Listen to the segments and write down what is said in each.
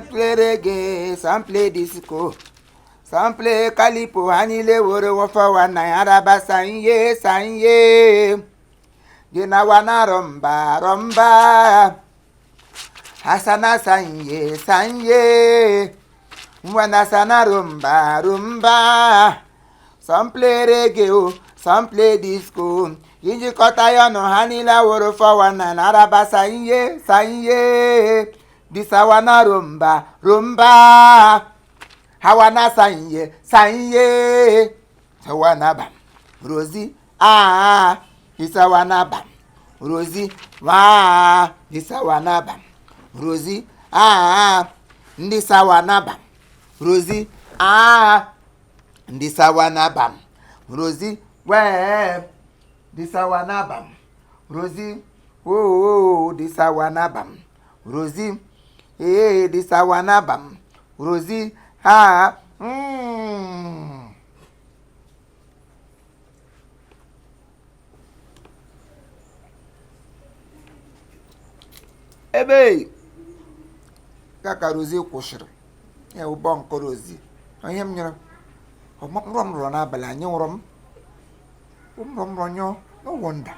Play reggae, some play disco, some play calypso. Ha niile were wọfọwa na araba sanye sanye gị na wana rọmba rọmba hasana sanye sanye nwana sana rumba rumba. Some play reggae o, some play disco. Ijikọta ya ọnụ, ha niile wụrụ 419 araba sanye sanye disawana rumba rumba hawana sanye sanye sawana bam rozi aa isawana bam rozi waa isawana bam rozi aa ndị sawana bam rozi aa ndị sawana bam rozi wee ndị sawana bam rozi oo ndị sawana bam rozi ee ndị sawana bam rozi ha. Ebe ka rozi kwụsịrị ya ụbọ nkọ rozi ihe m nyere nrọ m rọrọ n'abalị anyị nwụrụ m nrọ m rọ nyụọ. No wonder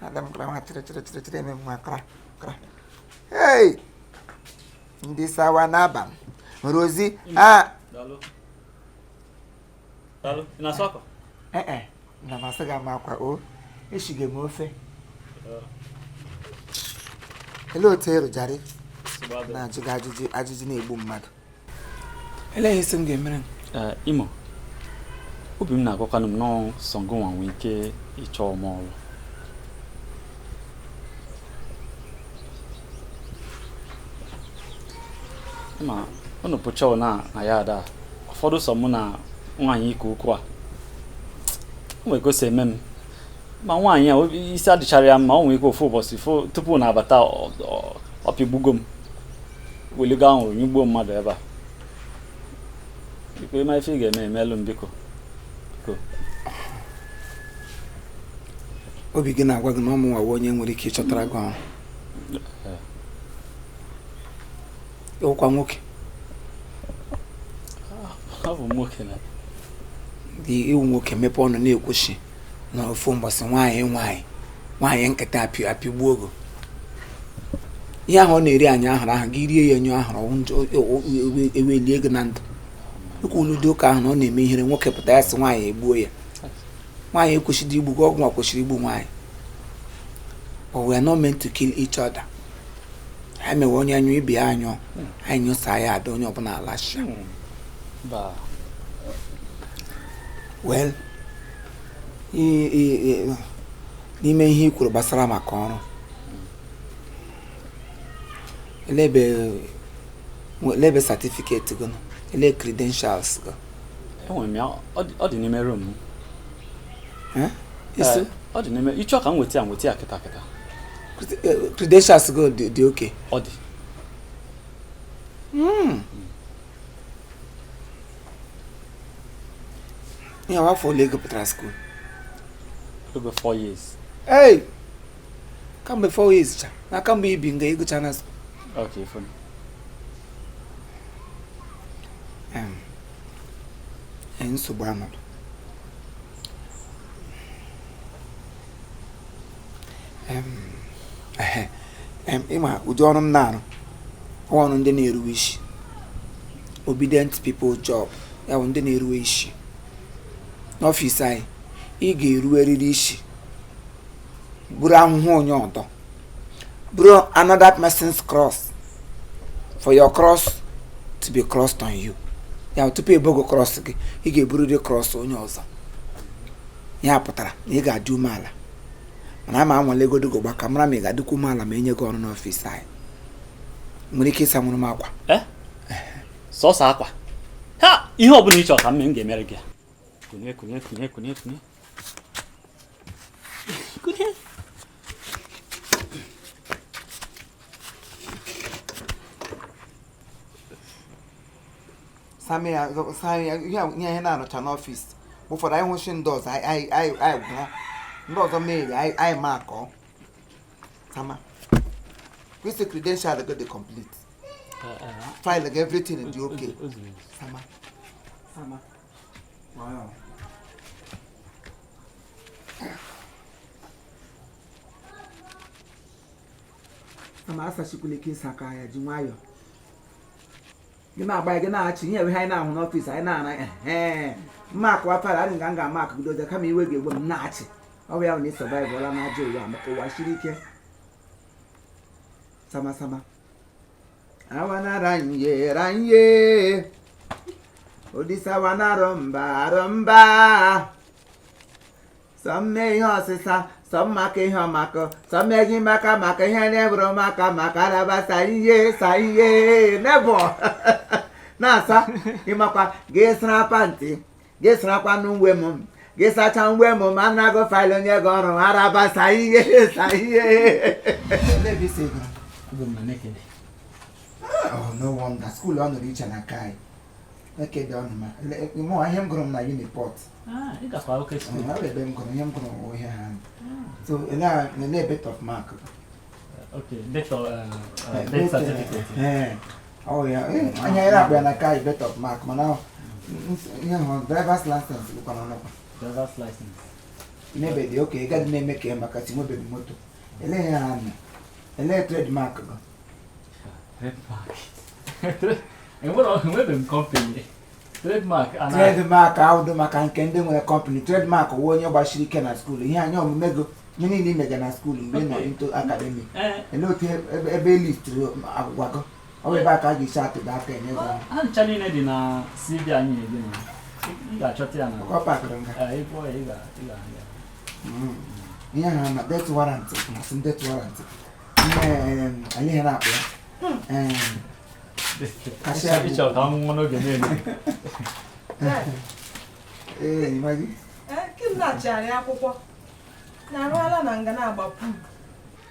ada m kara nwa chịrị chịrị chịrị chịrị eme nwa kara kara. Hey, ndị sawa n'aba m rozi a. Daalụ. Daalụ. Ị na-asụ akwa? Ee, na masị gị ama akwa o eshige m ofe. Elee otu erụjarị na-ajụ gị ajụjụ ajụjụ na-egbu mmadụ? Elee ihe isi m ga-emere m? Imo, obi m na-agwakwanụ m nọọ sọ gị nwa nwee ike ịchọ m ọrụ. Ma unu pụcha na na ya ada ụfọdụ sọ mụ na nwaanyị ike ukwu a o nwere ka o si eme m ma nwaanyị a isi adịchara ya mma. O nwere ike ofu ụbọchị tupu na-abata ọ pịgbugo m weligo anwụrụ nyugbuo mmadụ ebe a. Biko, ịma ife ị ga-eme, emelụ m, biko, biko. Obi gị na-agwa gị na ọ mụnwa onye nwere ike ịchọtara gị ọrụ? Ịwụkwa nwoke? Ọ bụ nwoke na. Dị iwu nwoke mepe ọnụ na-ekwuchi na ofu mbọsị nwaanyị nwaanyị nwaanyị nkịta apị apịgbuo ogo ihe ahụ ọ na-eri anyị ahụrụ ahụ gị rie ya nyụọ ahụrụ ewelie gị na ndụ. Ikwulu ụdị ụka ahụ na ọ na-eme ihere. Nwoke pụta ya sị nwaanyị egbuo ya. Nwaanyị ekwesịrị igbu gị, ọgwụ nwa kwesịrị igbu nwaanyị. But we are not meant to kill each other. Ha mewe onye anyụ ibe ya anyụ anyị nyụsa ya ada onye ọbụla alashia. Ba. Well, n'ime ihe i kwuru gbasara maka ọrụ, elebe certificate gị nọ? Ele credentials gị? Enwere m ya, ọ dị n'ime room m. Eh? Isi? Ee, ọ dị n'ime. Ịchọ ka m nweta ya, nweta ya kịta kịta. Credentials gị dị okay? Ọ dị. Ihe afọ ole ego pụtara school? Ogo 4 years. Hey! Kamgbe 4 years cha na kamgbe ibi nga ịgụcha na school. Okay, fine. Nsogbu anọdụ. Ehe, ịma ụdị ọrụ m na-arụ, ọrụ ndị na-eruwe isi, obedient people job, ya bụ ndị na-eruwe isi n'ọfịs anyị. Ị ga-eruwerịrị isi bụrụ ahụhụ onye ọdọ, bụrụ another person's cross for your cross to be crossed on you. Ya bụ, tupu ebogo cross gị, ị ga-eburịrị cross onye ọzọ. Ya pụtara na ị ga-adị umeala, mana ama anwalegodo gị ka mara ma ị ga-adịkwa umeala ma enye gị ọrụ n'ọfịs anyị. Nwere ike ịsa nwụrụ m akwa? Eh, sọsọ akwa ha? Ihe ọbụla ị chọrọ ka m mee, m ga-emere gị ya. Kunye, kunye, kunye, kunye, kunye, kunye. Sami ya, sami ya. Ihe ihe na-arụcha n'ọfịs mgbe ụfọdụ, anyị hụchi ndị ọzọ, anyị gwụra ndị ọzọ mee ya, anyị ma akọ sama kwesị. Credential gị dị complete. File gị, everything dị okay. Sama sama. Wow. Sama, asachikwala ike ịsa aka ya, ji nwayọọ gị na-agba ya, gị na-achị ihe ihe anyị na-ahụ n'office anyị na-ara ehe mma akụwa file adị nga m ga-ama akụgido ụjọ kama iwe ga-egbu m na-achị. Ọ bụ ya bụ na ị survive ọla n'ajọ ụwa, maka ụwa siri ike. Sama sama, awanara nye ranye odisawanarọ mba arọ mba sọ mme ihe ọsịsa, sọ mmaka ihe ọmakọ, sọ mmegi maka maka ihe na-ebụrụ maka maka arabasa ihe sa ihe nebọ na-asa. Ịmakwa gị sara pant, gị sarakwanụ uwe m, gị sacha uwe m, ma anago file onye gị ọrụ arabasa ihe sa ihe. Abụ m na Nekede. Oh, no wonder. School ọ nọrọ iche na nke anyị. Nekede ọnụ ma mụ ihe m gụrụ m na Uniport. Ah, ị gakwa oke school. Ọ bụ ebe m gụrụ ihe m gụrụ wụ ihe ha. So ele ele date of mark. Okay, date of death certificate. Ee, ọ ya anya ya akpa ya na nke anyị, date of mark, mana ihe hụ driver's license bụkwa na ọnụkwa. Driver's license. N'ebe dị oke ị gaghị na-eme ka ya maka si nwebeghị moto. Ele ihe ha nọ, ele trademark gị. Trademark. Enwebeghị m company. Trademark ana. Trademark awụdo maka nke ndị nwere company. Trademark wụ onye gbachiri ike na school, ihe anya omume go, ihe niile imega na school mgbe ị nọ into academic. Ele otu ebe elistiri agwụgwa gị, ọ bụ ebe a ka a ga-esi atụba aka enye gị ọrụ. Ha ncha niile dị na CV anyị na-ede na ị ga-achọta ya na. Ọ pakịrị nga. Ee, ị gụọ ya, ị ga-ahụ ya. Ihe ha na death warrant, masị death warrant, ihe anyị ihe na-akpụ ya. Cashier Ị chọrọ ka m nwụọ n'oge niile. Ee, ịmaghị. Kim na-achịgharị akwụkwọ na-arụala na nga na-agbapụ.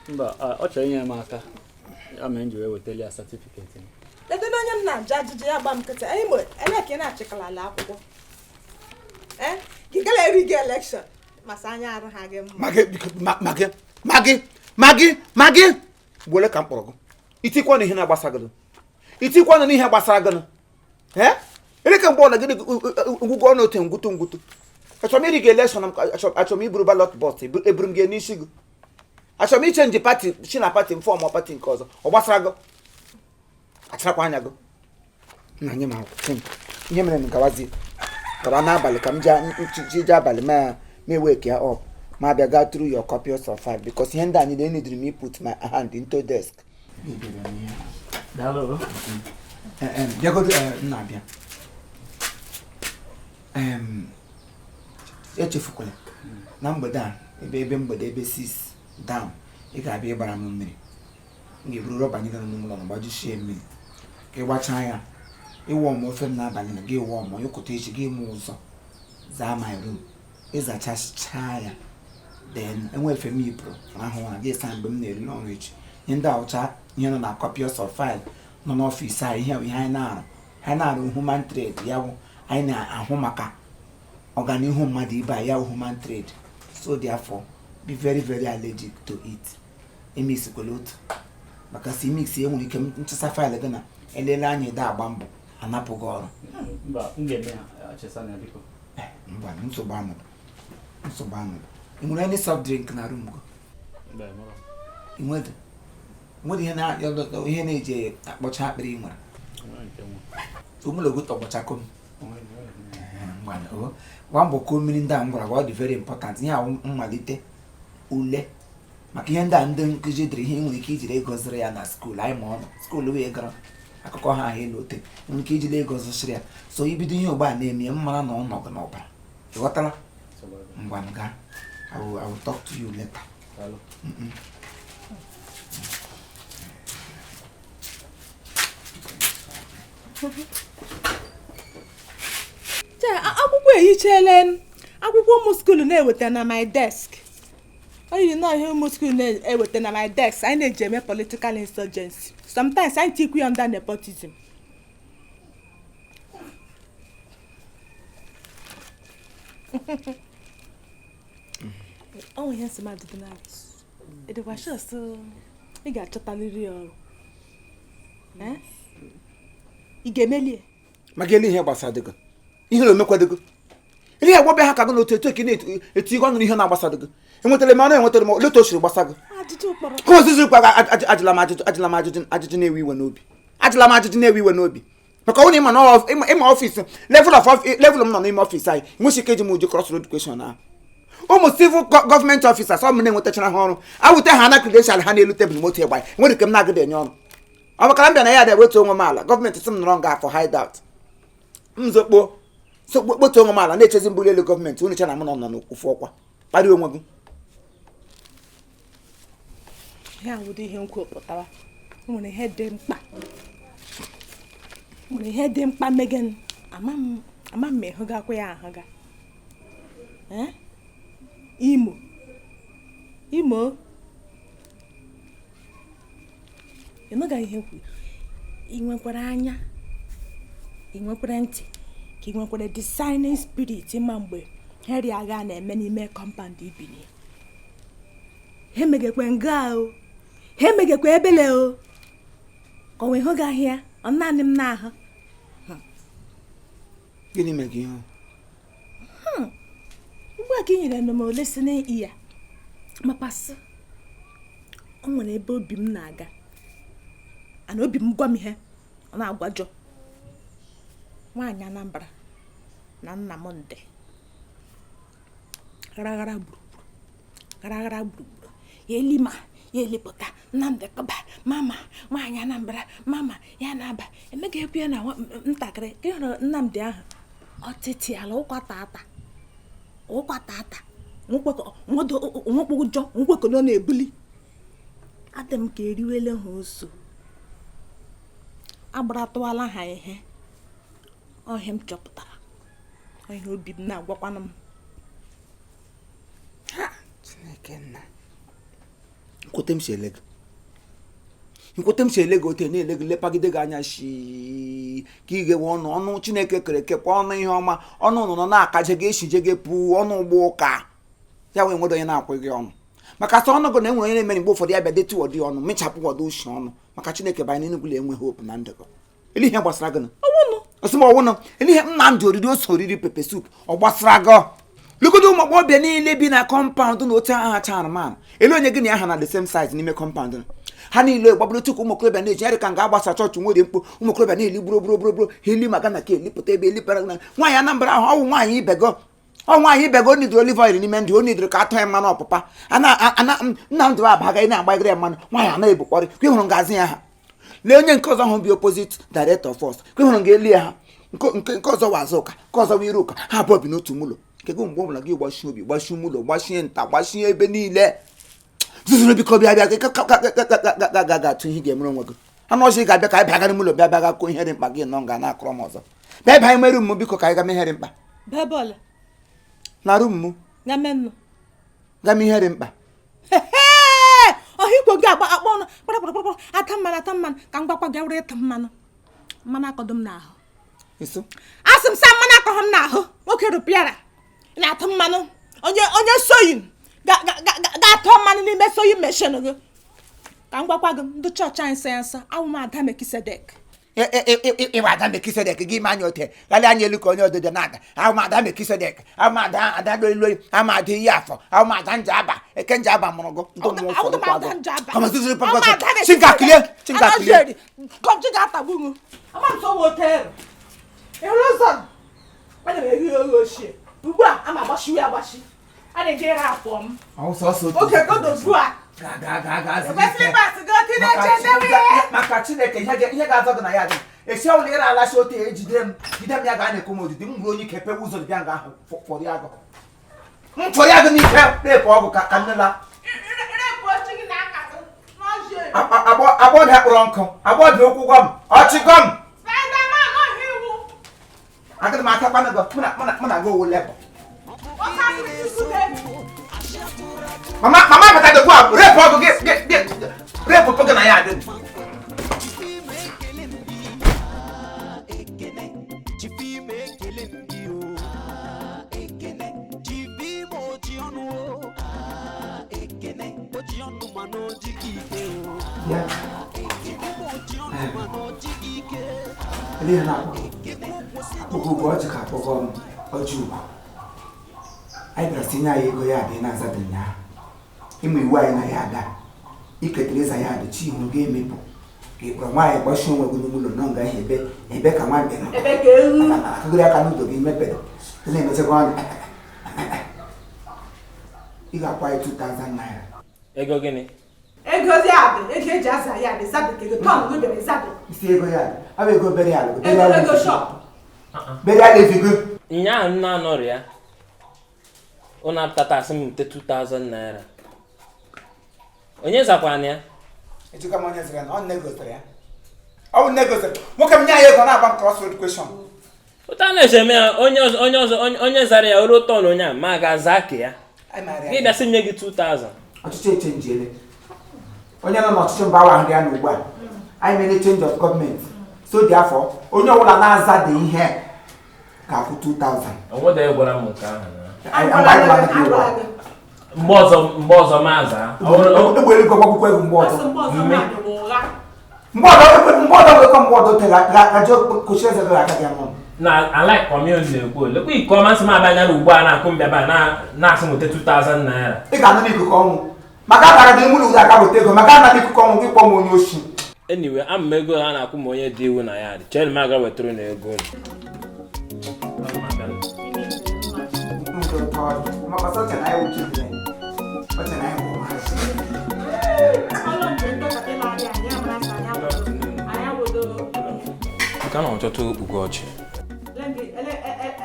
Mba, ọ chọrọ inyere m aka. Ya mere m ji wee wetali ya certificate m. Legodo onye m na-ajụ ajụjụ, ya gba m nkịtị. Anyị ma ele ka ị na-achịkọla ala akwụkwọ ee gị gara eri gị election masa anya arụ ha gị mma. Magi, biko, magi, magi, magi, magi, were ka m kpọrọ gị itikwa na ihe na-agbasa gị, itikwa na n'ihe gbasara gị. Ee, ele ka mgbe ọ na gịnị ngwugwu ọnụ otu ngwutu ngwutu. Achọrọ m iri gị election, achọrọ m iburu ballot box eburu m gị n'isi gị. Achọrọ m i change party si na party m form party nke ọzọ, ọ gbasara gị? Acharakwa anya gị na nye m akwụkwọ m. Ihe mere m gawazi gawa n'abalị ka m jee jee abalị ma ma wake ya up, ma bịa gaa through your copies of file, because ihe ndị a niile needed me put my hand into desk. Daalụ. Bịagodo, m na-abịa. Echefukwala na mgbede a, ebe mgbede ebe 6 down, ị ga-abịa ịgbara m mmiri. M ga-eburu rọba niile nọ n'ụlọ na gbajuchie mmiri ka ị gbachaa ya, ịwọ m ofe m n'abalị na gị wụọ m ịkwụta echi gị mụ ụzọ zaa my room, ịzachachaa ya, then enwe efe m yipụrụ ahụ na gị saa mgbe m na-eri n'ọrụ echi. Ihe ndị awụcha ihe nọ na copies of file nọ n'office anyị, ihe bụ ihe anyị na-arụ. Anyị na-arụ human trade, ya bụ anyị na-ahụ maka ọganihu mmadụ ibe anyị, ya bụ human trade. So therefore be very very allergic to it. Emisikwala otu maka si mix e nwere ike nchesa file gị na elele anya ede agba mbọ anapụ gị ọrụ. Mba, m ga-eme ya, chesa na ya, biko. Mba, nsogbu anọdụ, nsogbu anọdụ. Ị nwere any soft drink na room gị? Mba, enwerọ. Ị nwere nwere ihe na ihe na-eji akpọcha akpịrị ị nwere? Enwere nke nwe. Omologo tọgbọchako m. Enwere. Ngwana o gwa mbọ kuo mmiri ndị a m gwara gị, ọ dị very important. Ihe awụ mmalite ule maka ihe ndị a ndị nkụzi dere, ihe ị nwere ike ijiri ego zụrụ ya na school anyị, ma ọ nọ school wee gara akụkọ ha ahụ elu ote, nwere ike ijiri ego zụsịrị ya. So ibido ihe ugbu a na-eme m mara na ọ nọ gị n'ọbara, ị ghọtara? Nsogbu adịghị. Ngwa m gaa. I will talk to you later. Daalụ. Chee, akwụkwọ ehichele m. Akwụkwọ ụmụ school na-eweta na my desk, ọ yiri nọọ ihe ụmụ school na-eweta na my desk anyị na-eji eme political insurgency. Sometimes anyị tikwu ya under nepotism. Ọ nwe ihe nsị m adịdị na ịdịkwa sure, so ị ga-achọtaliri ya ọrụ. Eh? Ị ga-emeli? Maka ele ihe gbasadịgo, ihe na-emekwadịgo, ihe agbọbịa ha ka gị n'otu etu eke na-eti ọnụ ihe na-agbasadịgo. Enwetara m ọnụ, enwetara m otu o siri gbasa gị. Ka ozizi kwa, ajụla m ajụjụ, ajụla m ajụjụ, ajụjụ na-ewe iwe n'obi. Ajụla m ajụjụ na-ewe iwe n'obi, maka ọ na ịma na ịma office level of level m nọ n'ime office anyị, nwesi ike eji m ụdị cross road question ahụ. Ụmụ civil government officers, ọ m na-enwetachara ha ọrụ, awute ha na credential ha n'elu tebụl moto ịgba nwere ike m na-agụda enye ọrụ. Ọ makara m bịa na ya da-ewetu onwe m ala, gọọmenti sị m nọrọ nga afọ hideout m zokpo kpotu onwe m ala, na-echezi mbuli elu gọọmenti. Unu che na m nọ n'ofu ọkwa, kparịa onwe gị. Ya wụdị ihe nkwu pụtara, nwere ihe dị mkpa, nwere ihe dị mkpa megen. Ama m, ama m ma ịhụgakwa ya ahụga. Eh? Imo, Imo, ịnụga ihe kwu. Ị nwekwara anya, ị nwekwara ntị, ka ị nwekwara discerning spirit ịma mgbe Henry agha na-eme n'ime compound ibini. Ha emegekwe nga o, ha emegekwe ebele o, ka ọ wee hụ gị ahịa. Ọ naanị m na-ahụ? Gịnị mere gị ihe? Ugbu a ka ị nyere m ole si n'iyi ya makwasị, o nwere ebe obi m na-aga, ana obi m gwa m ihe ọ na-agwajọ. Nwaanyị Anambra na nna m ndị gharaghara gburugburu, gharaghara gburugburu, ya elima ya elipụta Nnamdị kọba mama nwaanyị Anambra mama ya na-aba emega ekwu ya na ntakịrị ka ị hụrụ Nnamdị ahụ ọtịtị ala ụkwa tata, ụkwa tata nwekpụjọ nkwekọ na-ebuli adị m ka eriwele ha oso agbaratụwala ha ihe ọhịa. M chọpụtara ọhịa, obi m na-agwakwanụ m. Chineke nna, nkwete m si ele gị, nkwete m si ele gị, ote na-ele gị, lepagide gị anya shi ka ị ga-ewe ọnụ ọnụ Chineke kere ekekwa ọnụ ihe ọma, ọnụ nọ na-akaje gị eshije gị pụ ọnụ ụgbọ ụka ya wee nwedo onye na-akwụ gị ọnụ, maka sọ ọnụ gị na enwere onye na-emere mgbe ụfọdụ ya bịa detu ọdị ọnụ mịchapụ ọdụ ushi ọnụ. Maka Chineke banye n'Enugwu na enweghị hope na ndụ gị. Ele ihe gbasara gị? Ọnwụnụ. Ọsị m ọwụnụ, ele ihe Nnamdị oriri ose, oriri pepper soup, ọ gbasara gị? Legodo ụmụ agbọghọbịa niile bi na compound na otu aha chairman, ele onye gị na ya ha na the same size n'ime compound ha niile gbaburu tupu ụmụ okorobịa na-eji ya ka nga agbasa chọọchị nwere mkpu. Ụmụ okorobịa na-eli gburo gburo gburo gburo ha eli maka na ka elipụta ebe elipụta na nwaanyị Anambra ahụ. Ọwụ nwaanyị ibego, ọ nwaanyị ibego, o nidoro olive oil n'ime ndụ, o nidoro ka atọ ya mmanụ ọpụpa. Ana Nnamdị abaga ị na-agbagịrị ya mmanụ, nwaanyị anaghị ebukpọrị kwa. Ịhụrụ ngazi ya ha, lee onye nke ọzọ ahụ bi opposite director first, kwa ịhụrụ nga eli ha nke ọzọ wa azụ ụka, nke ọzọ wa iru ụka, ha abụọ bi n'otu ụlọ. Nke gị, mgbe ọbụla gị gbachie obi, gbachie ụlọ, gbachie nta, gbachie ebe niile zuzuru, biko bịa bịa ga ga atụ ihe ị ga-emere onwe gị. Anụ ọzọ ị ga-abịa ka anyị bịa n'ime ụlọ, bịa bịa ga kụọ ihe dị mkpa gị nọ nga na-akọrọ m ọzọ. Bịa bịa mere m, biko, ka anyị ga mee ihe dị mkpa. Bebọl. Na room m. Ya menụ. Ga mee ihe dị mkpa. Ọha ikwo gị agba akpọ ọnụ kpara kpara kpara ata mmanụ, ata mmanụ, ka m gwakwa gị, were ịta mmanụ, mmanụ akọdụ m n'ahụ. Nso. Asị m sa mmanụ akọghị m n'ahụ. Nwoke rụpịara na-atụ mmanụ, onye onye sewing ga-atọ mmanụ n'ime sewing machine gị. Ka m gwakwa gị, ndị chọọchị anyị sọ ya nsọ, awụ m ada Mekisedek. Ịwa ada Mekisedek gị ime anya ote ghalị anya elu ka onye ododo na-ada. Ahụ m ada Mekisedek, ahụ m ada ada loi, ahụ m ada iyi afọ, ahụ m ada njaba eke njaba mụrụ gị ndị mmụọ Awụ ụfọdụ m kwa ada gị. Njaba. Kama zuzuru. Awụ m ada Mekisedek. Chinka kilie, chinka kilie. Anọzieri, kọmchi ga-atagbu m. Ama m sọ hotel. Ị hụrụ ụzọ m? Ana m eri oghe ochie. Ugbu a, ama agbashiwe agbashi. A na-eji ere apụọ m. Oge godo ugbu a. Ga ga ga ga. Ekwe slippers gị otu na-eche edewe. Maka Chineke, ihe ga-azọ gị na ya dị esi ọbụla ịra alachi otu ejide m, jide m ya ga na-ekwu m odidi m bụrụ onye ike pewe ụzọ bịa nga ahụ fọrọ ya gụ m, fọrọ ya gụ n'ike repụ ọgụ ka nne la. Repụ ochi gị n'aka gị. N'ọjị. Agbọbịa kpọrọ nkụ, agbọbịa ụkwụ gọm ọchị gọm. Spiderman ọhịa iwu. Agịrị m aka kpanụ gị, mụ na gị owu lebọ. Ọsọ asịrị Chukwu dị. Mama, mama bata gị gwa repụ ọgụ gị gị gị repụ gị na ya dị. Ekele m gị, ekele Chief Ime, ekele m gị o, ekele Chief Ime, oji ọnụ o, ekele oji ọnụ mana ojighị ike o, ekele oji ọnụ mana ojighị ike. Ele ihe na-akpọ akpọgo ugwu ọjị ka akpọgo m ọjị ugwu. Anyị bịara sinye anyị ego ya adị na-azabe ụnyaahụ. Ịmụ iwu anyị na ya ada iketara ịza ya adị chi ihu ga-emepụ ka ị kpọrọ nwaanyị gbachi onwe gị n'ụlọ nọ nga ihe ebe ebe ka nwa mbe nọ Ebe ka ewu. Akụgịrị aka n'ụzọ gị mepere ị na-emechakwa ọnụ ị ga-akwa anyị 2000 naira. Ego gịnị? Ego ya dị, ego eji aza ya dị, zabe ka ego tọn gị bịara zabe. Isi ego ya ọ bụ ego burial. Ego ego shop. Burial efigo. Nyaa m na-anọrị ya. Ụnụ apụtata asị m wute 2000 naira. Onye zakwana ya? Echekwa m onye zara ya na ọ nne gosiri ya. Ọ bụ nne gosiri. Nwoke m nye anyị ego na-agba m cross road question. Ụta na-eche eme ya onye ọzọ onye ọzọ onye zara ya oruo tọn onye a ma ga-aza ka ya. Anyị maara Gị ya. bịa sị m nye gị 2000. Ọchịchị echenjiele. Onye nọ n'ọchịchị mba awa ahụ ya na ugbu a. Anyị mere change of government. So dị afọ onye ọbụla na-aza dị ihe ga-akwụ 2000. Onwede gwara m nke ahụ na. Anyị anyị gwara gị ugbu a. Mgbe ọzọ ma aza. Egbe eluigwe gbakwukwa egwu mgbe ọzọ. Asị mgbe ọzọ mmadụ bụ ụgha. Mgbe ọzọ mgbe ọzọ nwekọ mgbe ọzọ tere gaje kochie eze gị aka gị n'ọnụ. Na alike commune na-ekwu lekwa iko ọma nsị m abanyara ugbu a na-akụ mbịaba na-asị m wute 2000 naira. Ị ga-anụ n'ikuku ọnwụ maka akara gị mụ na ụzọ aka weta ego maka ana n'ikuku ọnwụ gị kpọọ m onye oshi. Anyway, ama m ego ha na-akwụ m onye dị iwu na ya dị. Chere m aga wetara na ego unu. Maka sọ oche na anyị wụ children. Oche na anyị wụ ụmụazị. Ọlụ mgbe ndị ọkọta na-arịa anyị amara sị anyị awụdo. Anyị awụdo. Nke a na-achọta okpukpe ọchị.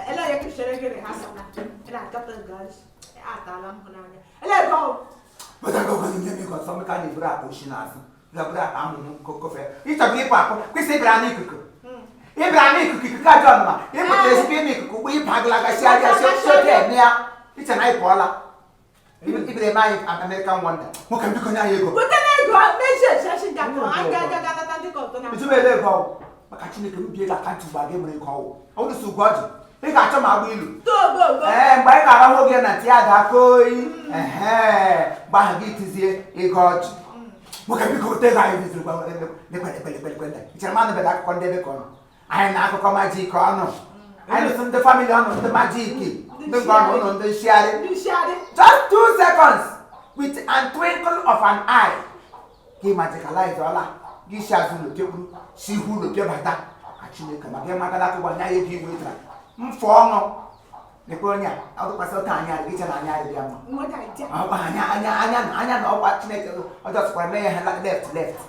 Ele ya kichere gị rehearsal na. Ele achọta gaji. Atala m hụ n'anya. Ele ego ọ. Weta ego gị nye m ego ọsọ maka na eburu akpa oshi n'azụ. Ga-eburu akpa ahụhụ kokofe. Ịchọrọ ịpụ akpụ kwesị ịbịara n'ikuku. Ịbịara n'ikuku ikuku ajọ ọnụma. Ịpụtara ezigbo ime ikuku ugbo ịba agalaga si arịa si si oke eme ya. Iche na anyị pụọla. Ibere eme anyị American Wonder. Nwoke m biko nye anyị ego. Weta na ego meji echechi nke atọ. Anyị ga-aga ndị ka ọtọ na. Ejube ele ego ọwụ. Maka Chineke m bie gị akantị ugbu a gị mere ego ọwụ. Ọ bụrụ sọ ugwu ọjị. Ị ga-achọ ma agba ilu. Too go go. Ee, mgbe anyị ga-arahụ oge na ntị ya ga-akọ oyi. Ehe, mgbe ahụ gị tizie ego ọjị. Nwoke biko weta ego anyị biziri gwa lekwe lekwe lekwe lekwe ndị. Ichere m anụbeghị akụkọ ndị ebe ka ọnụ. Anyị na akụkọ majik ọnụ. Anyị lụsị ndị famili ọnụ, ndị majik, ndị nke ọnụ ụnụ ndị nshịarị. Ndị nshịarị. Just 2 seconds with an twinkle of an eye. Gị majikalize ọla, gị si azụ ụlọ pịakwuru, si ihu ụlọ pịabata. Ka Chineke ma gị magala akụkọ anya ya ego igwe tara. Mfụ ọṅụ. Lekwe onye a, ọ tụkwasị ụta anya gị chere anya dị ya mma. Nweta idea. Ọkwa anya anya anya na anya na ọkwa Chineke ọjọọ sịkwara mee ya ha left left.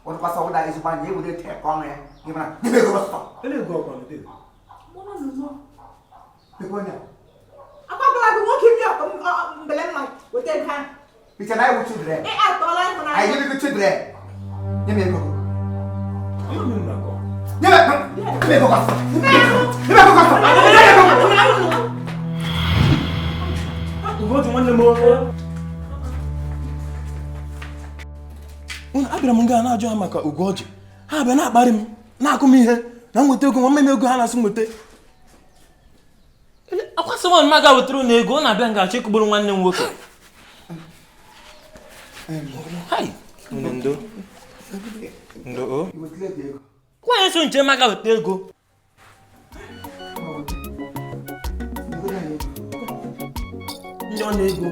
Ọ tụkwasị ọbụla ezigbo anya ewere tee ka ọṅụ ya. Gị mara, nye m ego ọsọ. Ele ego ọkwa n'ụdị. Lekwe onye a. Akwagala gị nwoke imi ọkụ mbele mma weta ego ahụ. Iche na anyị wụ children. Ị atọla ịhụnanya. Anyị give you children. Nye m ego. Nye m ego ọsọ. Nye m ego ọsọ. Nye m ego ọsọ. Ugochi nwanne m. Unu abịara m nga na-ajụ ha maka Ugochi. Ha bịa na-akparị m, na-akụ m ihe, na nweta ego, nwa m ego ha na-asị m nweta. Akwasị nwa m aga wetara unu ego, ọ na-abịa nga achọ ịkụgburu nwanne m nwoke. Hai, unu ndo. Ndo o. Nwaanyị so nche m aga weta ego. Ndị ọ na-ego.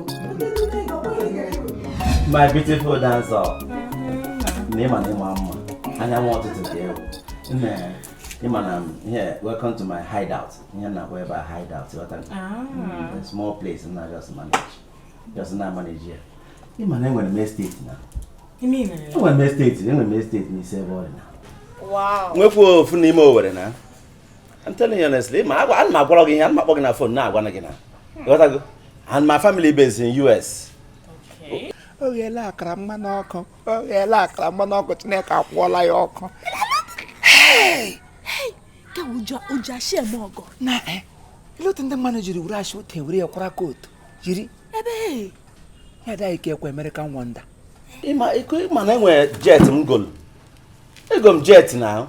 My beautiful dancer. N'ịma na ịma mma. Anyanwụ ọtụtụ ka ewu. Nne, ịma na here, welcome to my hideout. Ihe na-akpọ ebe a hideout. Ghọta? A small place na just manage. Just na manage here. Ịma na enwere m estate na. Enwere m estate, enwere m estate n'isi ebe ọ dị na. Wow. Nwekwu ofu n'ime Owerri na. I'm telling you honestly, ma agwa ana m agwara gị ihe, ana m akpọ gị na phone na-agwa gị na. Ghọtago? And my family base in US. O gheela akara mmanụ ọkụ. O gheela akara mmanụ ọkụ. Chineke akwụọla ya ọkụ. Ka ụjọ ụjọ ashị eme ọgọ. Na ele otu ndị mmadụ jiri were ashị otu were ya kwara kootu jiri Ebe. ya da ike ekwe American Wonder. Ịma ịma na enwere jet m golu. Ego m jet na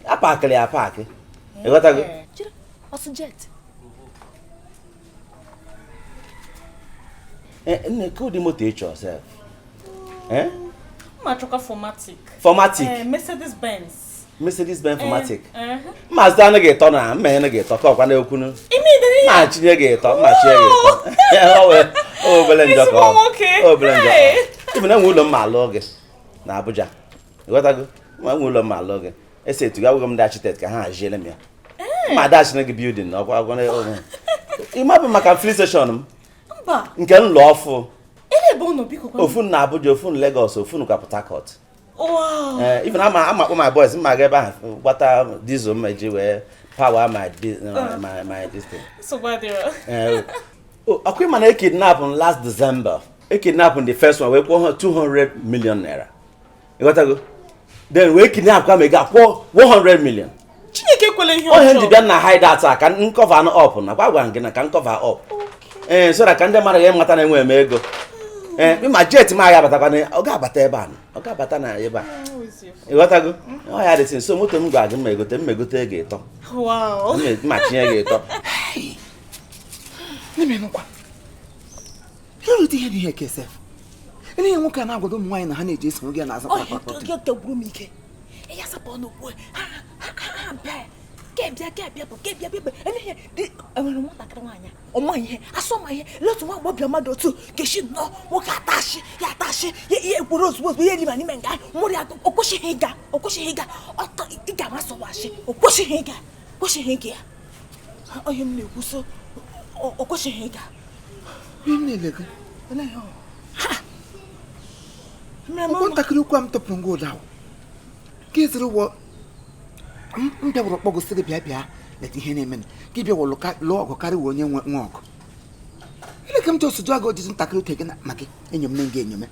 apakịrị apakị. Ịghọtago? Chere, ọsụ jet. Nne, ka ụdị moto ị chọrọ sef? M achọkwa Formatic. Formatic? Mercedes Benz. Mercedes Benz 4Matic. Mma azụta anụ gị ịtọ na mma enye gị ịtọ ka ọkwa na-ekwunu. Mma chinye gị ịtọ, mma chinye gị ịtọ. Ọ obele njọ ka ọ. Obele njọ. Ibu na enwe ụlọ mma alụ gị na Abuja. Ịghọtago? Ma enwe ụlọ mma alụ gị. Esi etu gị agwụghị m ndị architect ka ha haziele m ya. Mma adachina gị building na ọkwa agwa ịma bụ maka filling station m. Nke m lụọ ọfụ. Ofu na Abuja, ofu na Lagos, ofu na Port Harcourt. Wow. Even ama akpọ my boys mma aga ebe ahụ gbata diesel m eji wee power my my my this thing. Ọkwa ịma na e kidnap last December. E kidnap the first one wee kwụọ 200 million naira. Ịghọtago? Then wee kidnap kwa mega kwụọ 100 million. Chineke ekwela ihe ọjọọ. Ohe ndị bịa na hideout a ka n cover up na kwa gwara gị na ka n cover up. So that ka ndị mmadụ ga-emata na enwe m ego. Ma jet ma ga-abatakwa na ọ ga-abata ebe a, ọ ga-abata na ebe a. Ịghọtago? Ọ ya dịsị nso moto m gwa gị mma egote mma egote ego ịtọ. Wow. Mma tinye gị ịtọ. N'ime nụkwa. Ihe ihe dị ihe kesef. Ihe nwoke a na-agwado ụmụ nwaanyị na ha na-eji eso oge na-azụ kpakpakpọ. M ike. Ya sapụ n'okwu ha ha bịa. Kebịa bụ kebịa bịa ihe dị enwere nwatakịrị nwaanyị ọma ihe asọ ma ihe letu nwa agbọbịa mmadụ otu keshi nnọọ nwoke atashi ya atashi ya ekwuru ozugbo ozugbo ya eliba n'ime nga mụrụ ya o kwesịghị ịga o kwesịghị ịga ọtọ ịga masọwashi o kwesịghị ịga kwesịghị ịga ya onye m na-ekwu so o kwesịghị ịga ntakịrị okwu a m tọpụrụ ngwa ụda ka eziri ụgwọ m bịawụrụ kpọgosi gị bịa bịa leta ihe na-eme ka ị bịawụrụ lụọ ọgụ karịa onye nwe ọgụ ele ka m ji osụjụ agụ ojiji ntakịrị ote gị na maka enyom na nga enyome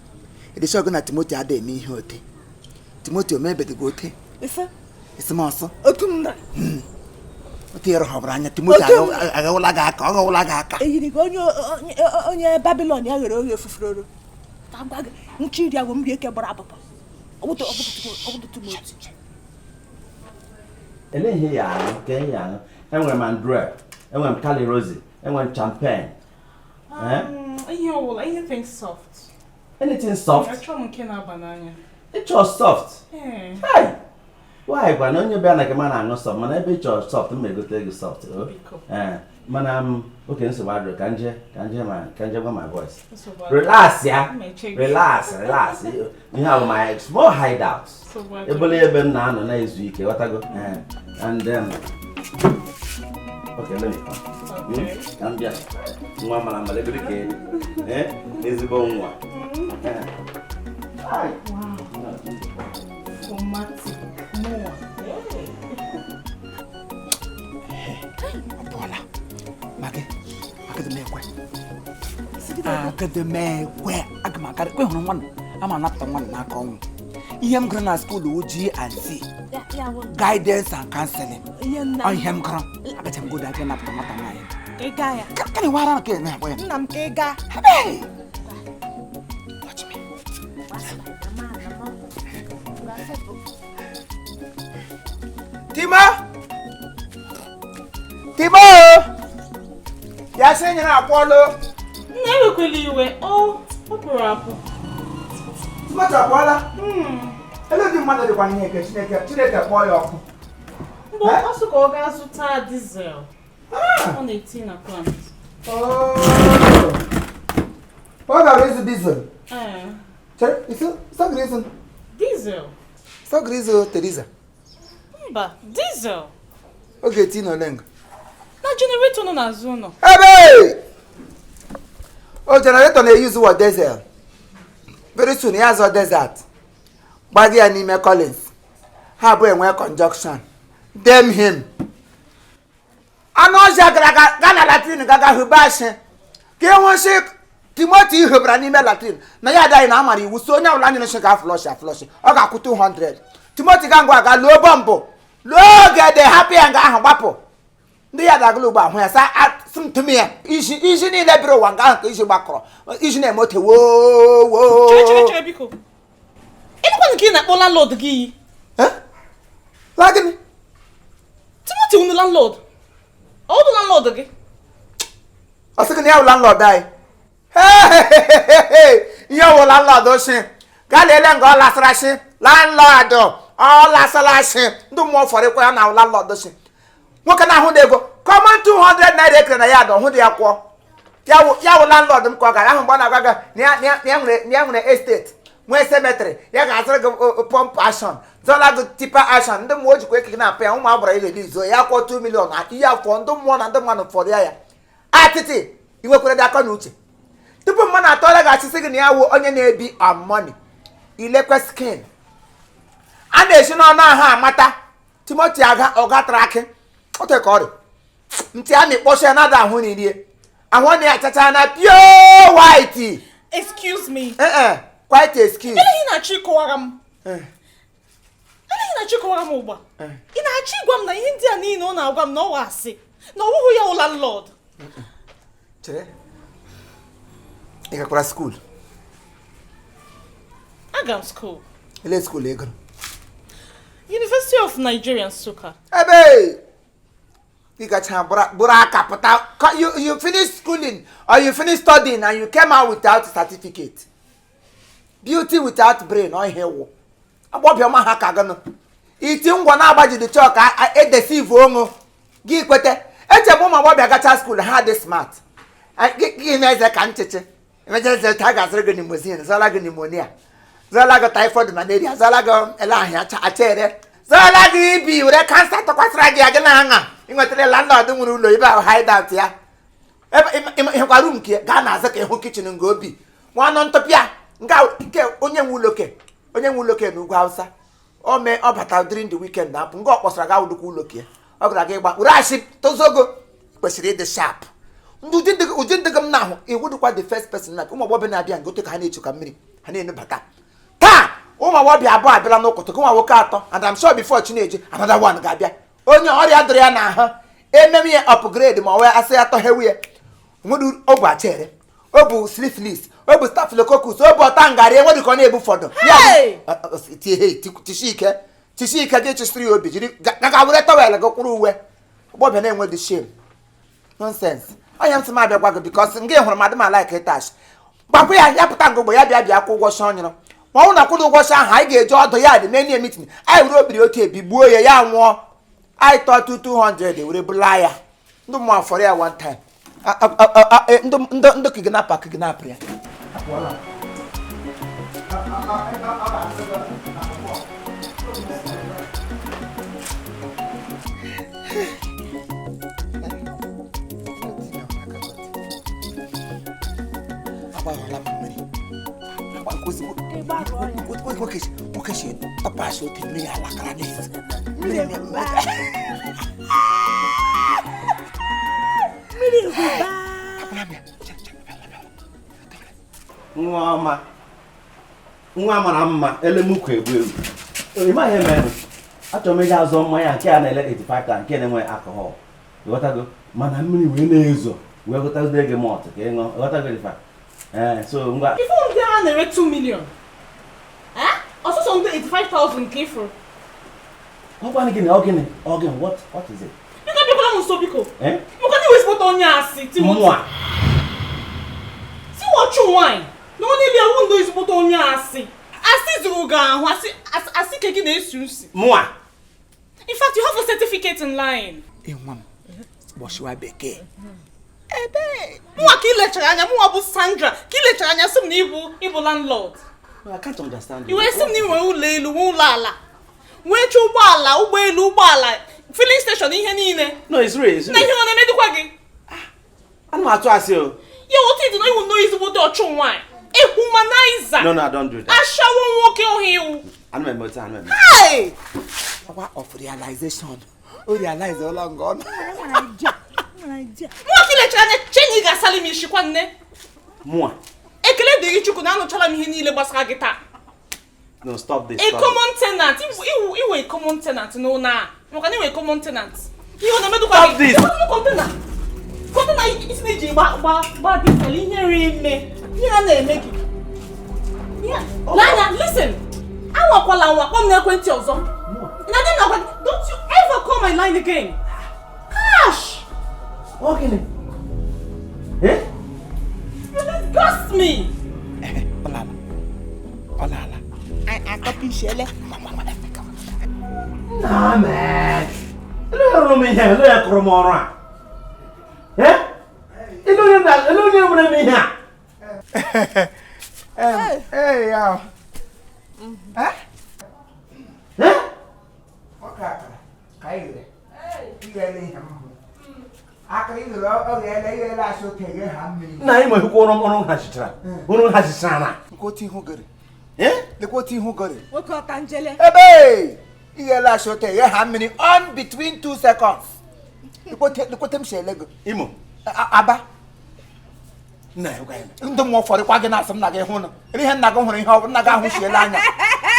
edesi ọgụ na Timoti ada eme ihe ote Timoti omebedịghị ote esemọsọ ote yọrọ họbụrụ anya Timoti aghawụla gị aka ọ ghawụla gị aka eyiri gị onye Babilọn ya ghere oghe fufuroro nchi iri agwụ mmiri eke gbara abụba ọgwụtụ Timoti. Ele ihe ya aṅụ nke ihe ya aṅụ enwere m Andrea, enwere m Cali Rose, enwere m champagne. Ihe ọbụla, anything soft. Anything soft? Achọrọ m nke na-aba n'anya. Ịchọ soft? Hey! Why gwa na onye bịa na nke m na-aṅụ soft mana ebe ịchọ soft m egote gị soft. Mana m oke nsogbu adịrị ka nje ka nje gwa my voice. Relax ya. Relax, relax. Ihe a bụ my small hideout. Ebole ebe m na-anọ na-ezu ike ghọtago. And okay, let me come. Ka m bịa. Nwa mara mma lebere ka ezigbo nwa. Ọ pụọla. Magi, agadi m ekwe aga m akarị kwe hụrụ nwanne ama anapụta nwanne n'aka ọnwụ ihe m gụrụ na skuul wụ G&C guidance and counseling ọ ihe m gụrụ agacha m godo aka napụta nwata nwaanyị ka na-ewara nke na-akpọ ya nna m ka ị gaa. Watch me. Timo! Timo! Ya sị nyere akwọlụ. Nna ewekwela iwe, ọ pụrụ apụ. Timoti apụọla? Ele dị mmadụ dịkwa ihe nke Chineke Chineke kpọọ ya ọkụ. Mgbe ọ sị ka ọ gaa zụta diesel. Ọ na-eti na plant. Ọ gara ịzụ diesel? Chere, ịsọ Diesel. Sọ gara ịzụ Teresa? Mba, diesel. Ọ ga-eti n'ole nga? Na generator nọ n'azụ ụlọ. Ebe! O generator na-eyuzu wa diesel. Very soon ya azọ desert. Gbaga ya n'ime Collins. Ha abụọ enwee conjunction. Damn him. Anụ ọhịa gara gaa na latrin gaga hụba ashị. Ka ịhụ nsị Timoti hụbara n'ime latrin na ya adaghị na amara iwu so onye ọbụla nyere nsị ga flọsh aflọsh ọ ga-akwụ 200. Timoti ga ngwa aga lụọ bọmbụ lụọ oge dị hapụ ya nga ahụ gbapụ. Ndị ya dagụlụ ugbo ahụ ya sa ntụm ya isi niile biri ụwa nga ahụ ka isi gbakọrọ isi na-eme ote woo woo. Chere biko. Ịnụkwanụ ka ị na-akpọ landlord gị iyi? La gịnị? Timoti wụ landlord. Ọ bụ landlord gị? Ọ sị gị na ya wụ landlord anyị. Ihe wụ landlord oshi. Gaa lelee nga ọ lasara shi landlord Ọ lasala asị ndị mmụọ fọrịkwa ya na landlord si nwoke na-ahụ na ego common 200 naira ekere na ya dọ hụ dị ya kwụọ ya wụ landlord m ka ọ gara ahụ mgbe ọ na-agwa gị na ya nwere estate nwee cemetery ya ga-azụrụ gị pump action zọla gị tipper action ndị mmụọ jikwa ekike na-apụ ya ụmụ agbara ile izo ya kwụọ 2 million na ihe afọ ndị mmụọ na ndị mmadụ fọrọ ya atịtị iwekwere dị akọ na uche tupu mmadụ atọọla ga-achịsị gị na ya wụ onye na-ebi on money ilekwe skin a na-esi n'ọnụ ahụ amata Timothy aga ọga tara akị ote ka ọrịa ntị a na-ekpọcha ya nada ahụ n'irie ahụ ọ na-achacha na pure white. Excuse me. Quite excuse. Eleghị na-achọ ịkọwara m. Eleghị na-achọ ịkọwara m ugbu a. Ị na-achọ ịgwa m na ihe ndị a niile ọ na-agwa m na ọ asị na ọ wụghị ya landlord. Chere. Ị gakwara school? Aga m school. Ele school ị gụrụ? University of Nigeria Nsukka. Ebe ị gacha bụrụ aka pụta you finish schooling or you finish studying and you came out without certificate. Beauty without brain ọ ihe wụ. Agbọbịa ọma ha ka gịnụ. Iti ngwa na-agbajiri chọọ ka edesive onụ gị kwete echebe ụmụ agbọbịa gacha school ha dị smart. Gị na-eze ka nchichi emecheze ta ga-azụrụ gị limousine zọla gị pneumonia zọla gị typhoid malaria zọla gị ele ahịa achere zọla gị ibi were kansa tụkwasịra gị ya gị na aṅa ị nwetara landlord nwere ụlọ ebe ahụ hideout ya ebe ịhụkwa room nke gaa na azụ ka ịhụ kitchen nga obi nwanụ ntụpịa nga nke onye nwe ụlọ ke onye nwe ụlọ ke n'ugwu Hausa o mee ọ bata during the weekend na apụ nga ọ kpọsara ga ụlọkwa ụlọ ke ọ gara gị gba were asị tozogo kwesịrị ịdị sharp ndị ụdị ndị m na-ahụ iwu dịkwa the first person na ụmụ agbọghọbịa na-abịa nga otu ka ha na-echu ka mmiri ha na-enubata taa ụmụ agbọghọbịa abụọ abịala n'ụkụtụ gị nwa nwoke atọ and I'm sure before Chineji another one ga-abịa onye ọrịa dụrụ ya n'ahụ ememe ya upgrade ma ọ wee asị ya tọghewe ya nwere ọ bụ achere ọ bụ syphilis ọ bụ staphylococcus ọ bụ ọta ngarị enwere ka ọ na-ebu fọdụ tishi ike gị chịsịrị ya obi jiri gaga were towel gị kwụrụ uwe agbọghọbịa na-enwe dị shame nonsense onye m sị m abịa gwa gị because nga hụrụ m adị m like ịtash gbapụ ya ya pụta ngụgbo ya bịa bịa kwụ ụgwọ shi ọnyụrụ ma ọ bụrụ na kwụrụ ụgwọ shi ahụ anyị ga-eji ọdụ ya dị menie meeting anyị were obiri otu ebigbuo ya ya nwụọ anyị tọọ 200 were bụla ya ndị mmụọ fọrọ ya one time ndị kidnapper kidnap ya. Nwa ọma nwa mara mma elemukwu egbu egbu ị maghị eme achọrọ m ịga azụ mmanya nke a na-ele 85 nke na-enwe alcohol ịghọtago mana mmiri wee na-ezo wee ghọtazie gị mọt ka ị ṅụọ ịghọtago ife so ngwa ife ndị a na-ere 2 million ọsọsọ ndị 85,000 nke ifuru ọgwanị gịnị ọ gịnị ọ gịnị what is it? Biko bịakwala m nso biko maka na iwezipụta onye asị Timothy tiwochu nwaanyị na onye bịa wụ ndo ezigbote onye asị asị zuru gị ahụ asị ke gị na-esi usi mụa. In fact, you have a certificate in line. Nwa m gbọchiwa bekee ebe mụnwa ka ilechara anya mụnwa bụ Sandra ka ilechara anya sị m na ịbụ landlord. I can't understand you. I wee sị m na ị nwere ụlọ elu nwee ụlọ ala nwee chọ ụgbọala ụgbọelu ụgbọala filling station ihe niile. No, it's real, it's real. Na ihe ọ na-emedịkwa gị ana m atụ asị o ya otu ịdị na iwu nnọọ ezigbote ọchụ nwaanyị a humanizer. No, no, I don't do that. Ashawo nwoke ohi iwu. Ana m eme otu ana m eme. Hey! Power of realization. O realize all gone. Mụnwa ka ilechara anya chenyi ga-asali m ishikwa nne. Mụnwa. Ekele dịrị Chukwu na anụchala m ihe niile gbasara gị taa. No, stop this. A common tenant. Iwe common tenant n'ụlọ a. Maka na iwe common tenant. Ihe ọ na-emedụkwa gị. Stop this. Kọntena. Kọntena isi na-eji gba diesel ihe nri ime. Ihe a na-eme gị. Lanya, listen. Anwakwala anwa kpọm n'ekwentị ọzọ. Don't you ever call my line again. Cash! Okay. Eh? You disgust me. Olala. Olala. I copy shele. Nna man. Ele rụrụ m ihe, ele ya kụrụ m ọrụ a. Eh? Ele onye na ele onye nwere m ihe a. Ee ya. Eh? Ọka akara ka anyị ghere. Ị ga-ele ihe m hụrụ. Akara ị ghere ọ ga-ele ihe asị oke ghe ha mmiri. Nna anyị nwehụkwa ọrụ ọrụ hazichara. Ọrụ hazichara na. Nke otu ihu gere. Eh? Lekwa otu ihu gere. Nwoke ọtanjele. Ebe! Ị ga-ele asị oke ghe ha mmiri on between 2 seconds. Lekwote m si ele gị. Imo. Aba. Nna ya gwa ya. Ndị mmụọ ụfọdụ kwa gị na-asị m na gị hụ nụ. Ihe nna gị hụrụ ihe ọ bụ nna gị ahụsiela anya.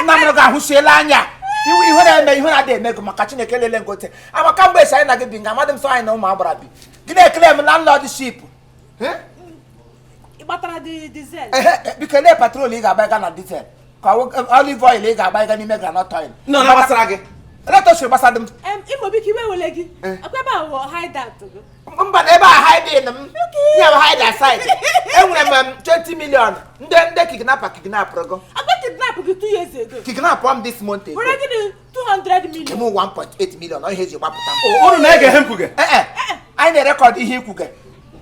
Nna m gị ahụsiela anya. Ihu na-eme ihu na-adị eme gị maka Chineke lele ngote. Amaka mgbe esi anyị na gị bi nga amadị m sọ anyị na ụmụ agbara bi. Gị na-ekele m landlordship. Ị gbatara diesel. Biko lee patrol ị ga-agba ịga na diesel. Ka olive oil ị ga-agba ịga n'ime groundnut oil. Nna na gbasara gị. Eletosiri gbasara m. Imo biko iwe wele gị. Akwa ebe a wụ hideout gị. Mba na ebe a hiding m. Ya bụ hide aside. Enwere m 20 million. Ndị kidnapper kidnapụrụ gị. Akwa kidnap gị 2 years ago. Kidnap m this month ago. Were gịnị 200 million. M 1.8 million. Ọ ihe eji gbapụta m. Unu na-ege ihe m kwuge. Ee, anyị na-erekọdụ ihe ikwuge.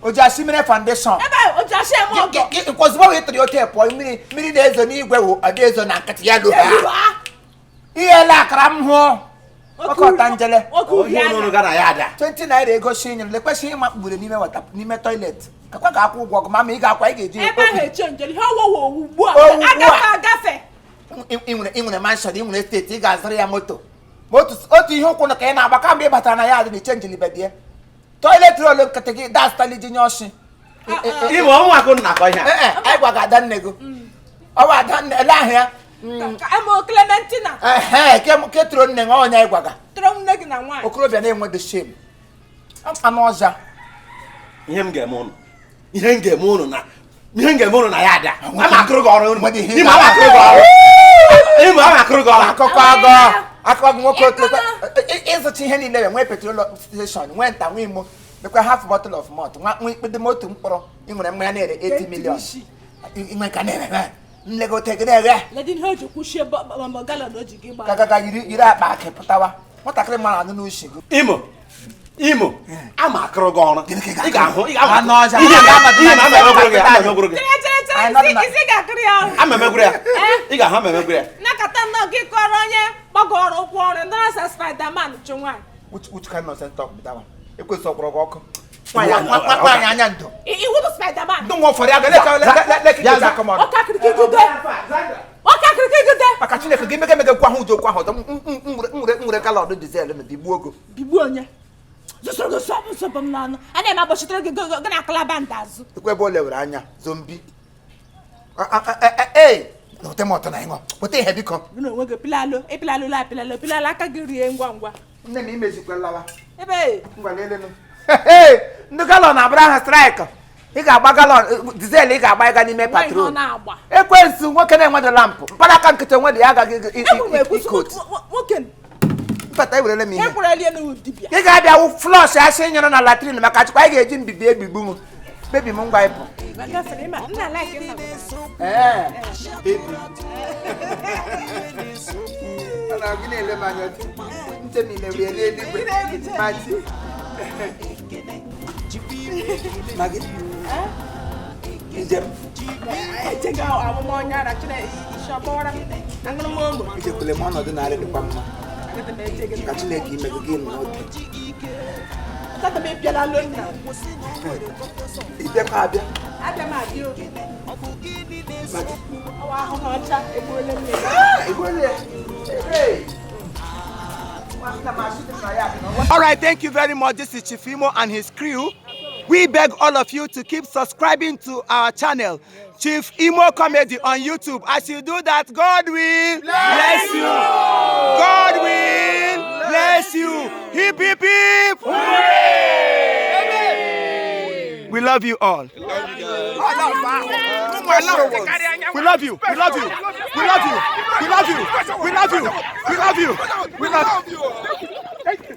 Ojiashi Foundation. Ebe Ojiashi eme ọgọ. Ozugbo wee tụrụ ote pụọ mmiri na-ezo n'igwe wụ ọ na-ezo na nkịtị ya lụba. Ihe ele akara m hụ. Oke ọtanjele. 20 naira ego shi nyere lekwesị ịma kpubere n'ime wata n'ime toilet. Kakwa ga-akwụ ụgwọ gị mama ị ga-akwa ị ga-eji. Ebe ahụ eche njele ihe ọwụwa owu ugbu a. Agafe. Ị nwere mansion, ị nwere steeti, ị ga-azụrụ ya moto. Otu ihe ụkwụ na ka ị na-agba kamgbe ị batara na ya adị na ichenjili bedie. Toilet roll nkịtị gị dastali ji nye ọshị. Imo ọnwa akụ na-akọ ihe a. Anyị gwaga ada nne gị. Ọwa ada nne ele ahụ ya. Emo Clementina. Ehe, ke tụrụ nne nwa onye anyị gwaga. Tụrụ nne gị na nwaanyị. Okorobịa na-enwedo shame. Anụ ọzọ. Ihe m ga-eme ụnụ. Ihe m ga-eme ụnụ na ihe m ga-eme ụnụ na ya ada. Ama akụrụ gị ọrụ. Imo ama akụrụ gị ọrụ. Imo ama akụrụ gị ọrụ. Akụkọ agọ. Akụkọ nwoke otu ịzụcha ihe niile nwee petrol station nwee nta nwee imo mekwa half bottle of malt nwa ikpede moto mkpọrọ ị nwere mmanya na-ere 80 million. Inwe ka na-eme nlegote gị na-eghe. Gagaga yiri akpa akị pụtawa nwatakịrị mara anụ n'ushi gị. Imo Imo ama akụrụ gị ọrụ. Ị ga-ahụ ị ga-ahụ anụ ọzọ. Ama emegwuru ya. Ị ga-ahụ ama emegwuru ya. Nakata nnọọ gị kọrọ onye gbagọrọ ụkwụ ọrụ ndị na-asa Spiderman chụ nwaanyị. Which kind of nonsense talk be that one? Ekwesị ọkpọrọ gị ọkụ. Nwaanyị anya ndo. Iwu bụ Spiderman. Ndị nwa ụfọdụ aga leke akọ m ọnụ. Ọkakịrịkịgide. Maka Chineke gị mege mege kwa ahụ ụjọ okwu ahụ ọzọ m nwere galọn dizel na bigbuo ogo. Bigbuo onye. Zụsoro gị sọpụ sọpụ m n'ọnụ. A na-eme agbachitere gị gị na akụlaba azụ. Ekwe ebe o lewere anya zombi. Ee, weta m ọtọ na ịṅụ. Weta ihe biko. Gị na onwe gị pilalụ ịpilalụ apịlalụ pilalụ aka gị rie ngwa ngwa. Nne m imezikwalawa. Ebe. Ngwa lelenu. Ndị galọn abụrụ aha straịkụ. Ị ga-agba galọn dizel ị ga-agba ịga n'ime patrol. Ekwensu nwoke na-enwedo lampụ. Mkpanaka nkịtị onwe dị ya agaghị ikot. Mpata ewerele m ihe. Ị ga-abịa wụ flọsh asị nyụrụ na latrin maka chukwu anyị ga-eji mbibi ebigbu m. Bebi m ngwa ịpụ. Magi? Njem? Echega amụma onye ara Chineke aṅụrụ m ogbo. Ichekwule m ọnọdụ narị dịkwa mma. Ka Chineke ime gị nọ n'otu. Tata m ịbịala nna. Ịbịakwa abịa? Abịa m abịa oge. Ọwa ahụhụ ọcha egbuola m ya. Egbuola ya. Hey! All right, thank you very much. This is Chief Imo and his crew. We beg all of you to keep subscribing to our channel, Chief Imo Comedy on YouTube. As you do that, God will bless you. God will bless you. Hip, hip, hip. Hooray! We love you all. We love you guys. We love you. We love you. We love you. We love you. We love you. We love you. We love you.